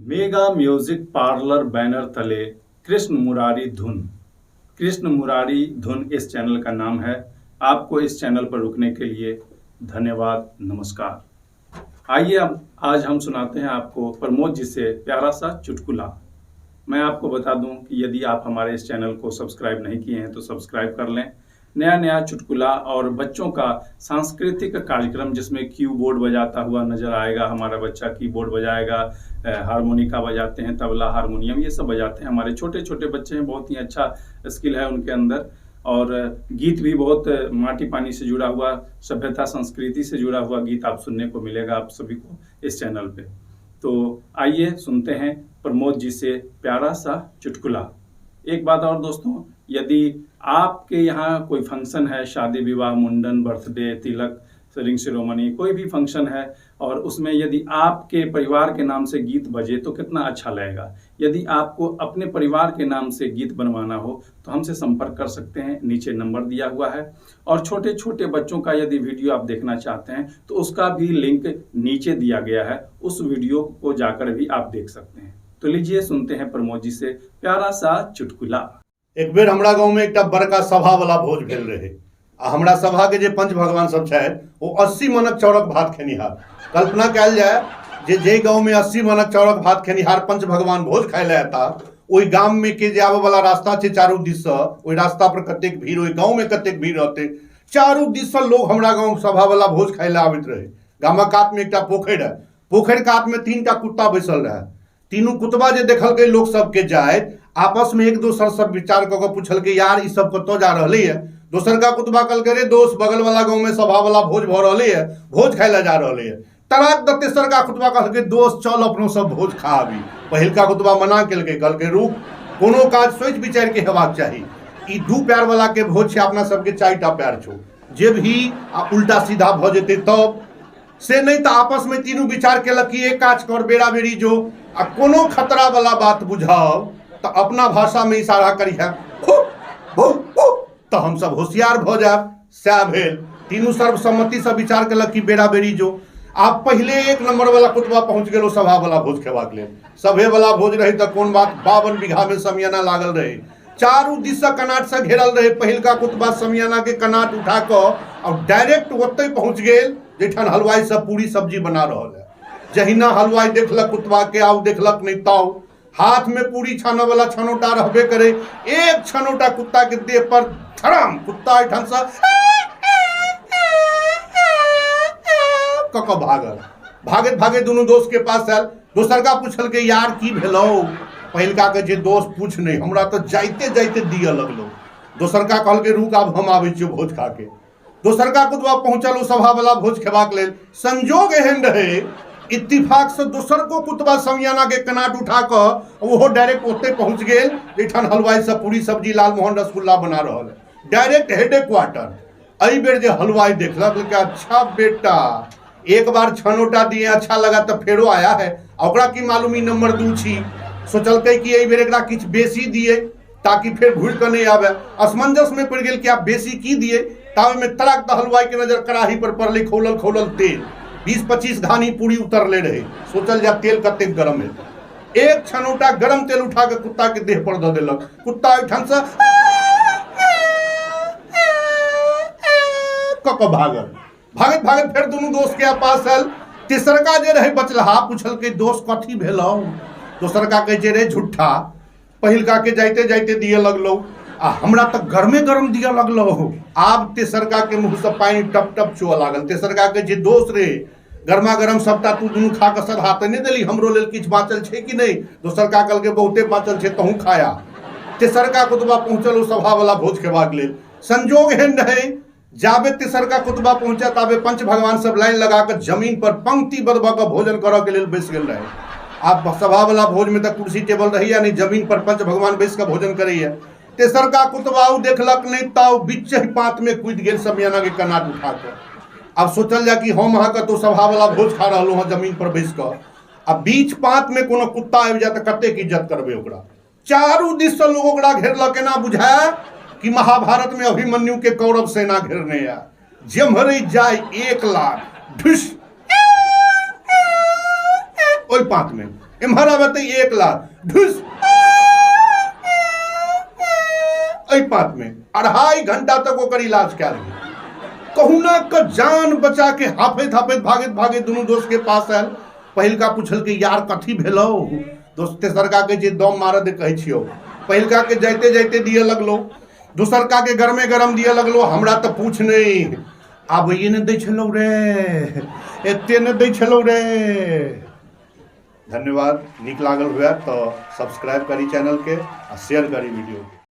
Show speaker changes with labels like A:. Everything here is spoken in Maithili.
A: मेगा म्यूजिक पार्लर बैनर तले कृष्ण मुरारी धुन, कृष्ण मुरारी धुन इस चैनल का नाम है। आपको इस चैनल पर रुकने के लिए धन्यवाद, नमस्कार। आइए अब आज हम सुनाते हैं आपको प्रमोद जी से प्यारा सा चुटकुला। मैं आपको बता दूं कि यदि आप हमारे इस चैनल को सब्सक्राइब नहीं किए हैं तो सब्सक्राइब कर लें। नया नया चुटकुला और बच्चों का सांस्कृतिक कार्यक्रम जिसमें कीबोर्ड बजाता हुआ नजर आएगा, हमारा बच्चा कीबोर्ड बजाएगा, हारमोनिका बजाते हैं, तबला, हारमोनियम ये सब बजाते हैं। हमारे छोटे छोटे बच्चे हैं, बहुत ही अच्छा स्किल है उनके अंदर। और गीत भी बहुत माटी पानी से जुड़ा हुआ, सभ्यता संस्कृति से जुड़ा हुआ गीत आप सुनने को मिलेगा आप सभी को इस चैनल पे। तो आइए सुनते हैं प्रमोद जी से प्यारा सा चुटकुला। एक बात और दोस्तों, यदि आपके यहाँ कोई फंक्शन है, शादी विवाह, मुंडन, बर्थडे, तिलक, रिंग सेरेमनी, कोई भी फंक्शन है और उसमें यदि आपके परिवार के नाम से गीत बजे तो कितना अच्छा लगेगा। यदि आपको अपने परिवार के नाम से गीत बनवाना हो तो हमसे संपर्क कर सकते हैं, नीचे नंबर दिया हुआ है। और छोटे-छोटे बच्चों का यदि वीडियो आप देखना चाहते हैं तो उसका भी लिंक नीचे दिया गया है, उस वीडियो को जाकर भी आप देख सकते हैं। तो लीजिए सुनते हैं प्रमोद जी से प्यारा सा चुटकुला।
B: एक बेर हमरा गाँव में एकटा बड़का सभा वाला भोज भेल रहे आ हमरा सभा के जे पंच भगवान सब छथि ओ 80 मनक चाउरक भात खेनिहार। कल्पना कयल जाय जे जाहि गाँव में 80 मनक चाउरक भात खेनिहार पंच भगवान भोज खाय लए एता, ओहि गाम में के जे आबय वाला रास्ता छै चारू दिस से, ओहि रास्ता पर कतेक भीड़, ओहि गाँव में कतेक भीड़ रहतै। चारू दिस से लोग हमरा गाँव सभा वाला भोज खाय लए आबैत रहे। गामक कात में एकटा पोखरि रहे, पोखरि कात में 3टा कुत्ता बैसल रहे। तीनू कुतबा जे देखलकै लोक सबके जाइत, आपस में एक दोसर सब विचार कऽ कऽ पुछलकै, यार ई सब कतऽ जा रहलै है? दोसर का कुतबा कहलकै, रे दोस्त बगल वाला गाँव में सभा वाला भोज भऽ रहलै है, भोज खाय लए जा रहलै है। तराक द तेसर का कुतबा कहलकै, दोस्त चल अपनो सब भोज खा आबी। पहिलका कुतबा मना केलकै, कहलकै रुक, कोनो काज सोचि विचारि के हेबाक चाही। ई 2 पैर वाला के भोज छै, अपना सबके 4टा पैर छौ, जे भी आ उल्टा सीधा भऽ जेतै तब से नहीं। तो आपस में तीनू विचार केलक कि एक काज कर, बेरा बेरी जो आ कोनो खतरा वाला बात बुझाओ तो अपना भाषा में इशारा करिहे, तो हम सब होशियार भऽ जायब। सएह भेल, तीनू सर्वसम्मति से विचार केलक कि बेरा बेरी जो। आब पहिले 1 नंबर वाला कुतबा पहुंच गेल सभा वाला भोज खेबाक लेल। सभे वाला भोज रहे तो कोन बात, 52 बीघा में समियाना लागल रहे, चारू दिस से कनाट से घेरल रहे। पहिलका कुतबा समियाना के कनाट उठा कऽ और डायरेक्ट ओतहि पहुंच गेल जैठान हलवाई सब पूरी सब्जी बना रहल है। जहिना हलवाई देखलक कुतबा के, आउ देखलक नहीं ताऊ, हाथ में पूरी छानऽ वाला छनौटा रहबे करे, एक छनौटा कुत्ता के देह पर धड़ाम, कुत्ता एठान से कऽ कऽ भागल। भागैत भागैत दुनू दोस्त के पास आयल। दोसरका पुछलकै, यार की भेलौ? पहिलका के जे दोस्त पूछ नहीं, हमरा तो जाइते जाइते दिअ लगलौ। दोसरका कहलकै, रुक आब हम आबै छियौ भोज खा के। दोसरका कुतबा पहुंचल ओ सभा वाला भोज खेबाक लेल। संजोग एहन रहे, इत्तिफाक से दोसरको कुतबा समियाना के कनाट उठा कऽ ओहो डायरेक्ट ओतहि पहुंच गेल जैठान हलवाई सब पूरी सब्जी लालमोहन रसगुल्ला बना रहल है, डायरेक्ट हेडे क्वार्टर। एहि बेर जे हलवाई देखलक, कहलकै, अच्छा बेटा एक बार छनोटा दिए अच्छा लगा तो फेरो आया है। आ ओकरा की मालूम ई नंबर 2 छी। सोचलकै कि एहि बेर एकरा किछु बेसी दिए ताकि फेर घुरि कऽ नहि आबे। असमंजस में पड़ि गेल कि आब बेसी की दिए। ताबे में तड़ाक द हलवाई के नजर कड़ाही पर पड़लै खौलल खौलल तेल। 20-25 घानी पूरी उतरले रहे। सोचल जाए तेल कतेक गरम हेतै। एक छनौटा गरम तेल उठा के कुत्ता के देह पर दऽ देलक। कुत्ता ओहिठाम से कऽ कऽ भागल। भागैत भागैत फेर दुनू दोस्त के पास आयल। तेसरका जे रहे बचलहा पुछलकै, दोस्त कथी भेलौ? दोसरका कहै छै, रे झूठा, पहिलका के जाइते जाइते दिए लगलौ आ हमरा तऽ गरमे गरम दिए लगलौ। आब तेसरका के मुँह से पानि टप टप चुअ लागल। तेसरका कहै छै, दोस्त रे गरमा गरम सबटा तू दुनू खा कऽ सधा तऽ नहि देली, हमरो लेल किछु बाँचल छै कि नहि? दोसरका कहलकै, बहुते बाँचल छै, तहूँ खाया। तेसरका कुतबा पहुँचल ओ सभा वाला भोज खेबाक लेल। संजोग एहन रहै, जाबे तेसरका कुतबा पहुँचे ताबे पंच भगवान सब लाइन लगा कऽ जमीन पर पंक्तिबद्ध भऽ कऽ भोजन करऽ के लेल बैस गेल रहे। आब सभा वाला भोज में तऽ कुर्सी टेबल रहैया नहीं, जमीन पर पंच भगवान बैस कऽ भोजन करैया। तेसरका कुतबा ओ देखलक नहीं ताऊ बीच ही पात में कूदि गेल समियाना के कनाट उठा कऽ। आब सोचल जाय कि हम अहाँ कतौ सभा वाला भोज खा रहलहुँ हँ जमीन पर बैस कऽ, आ बीच पात में कोनो कुत्ता आबि जाय तऽ कतेक इज्जत करबै ओकरा। चारू दिस से लोग ओकरा घेरलक, एना बुझाय कि महाभारत में अभिमन्यु के कौरव सेना घेरने आ, जेम्हरे जाय 1 लाख ढुस ओहि पात में। एम्हर आबे तऽ एक लात ढुस एहि पात में 2.5 घंटा तक ओकर इलाज कयल गेल। कहुना के जान बचा के हाफैत हाफैत भागैत भागैत दुनू दोस्त के पास आयल। पहिलका पुछलकै यार कथी भेलौ? दोस्त तेसरका कहै छै दम मारऽ दे कहै छियौ। पहिलका के जाइते जाइते दिअ लगलौ, दोसरका के गरमे गरम दिअ लगलौ। हमरा तऽ पूछ नहि, आबैए नहि दै छलौ रे, एते नहि दै छलौ रे। धन्यवाद। नीक लागल हुए तऽ सब्सक्राइब करी चैनल के आ शेयर करी वीडियो के।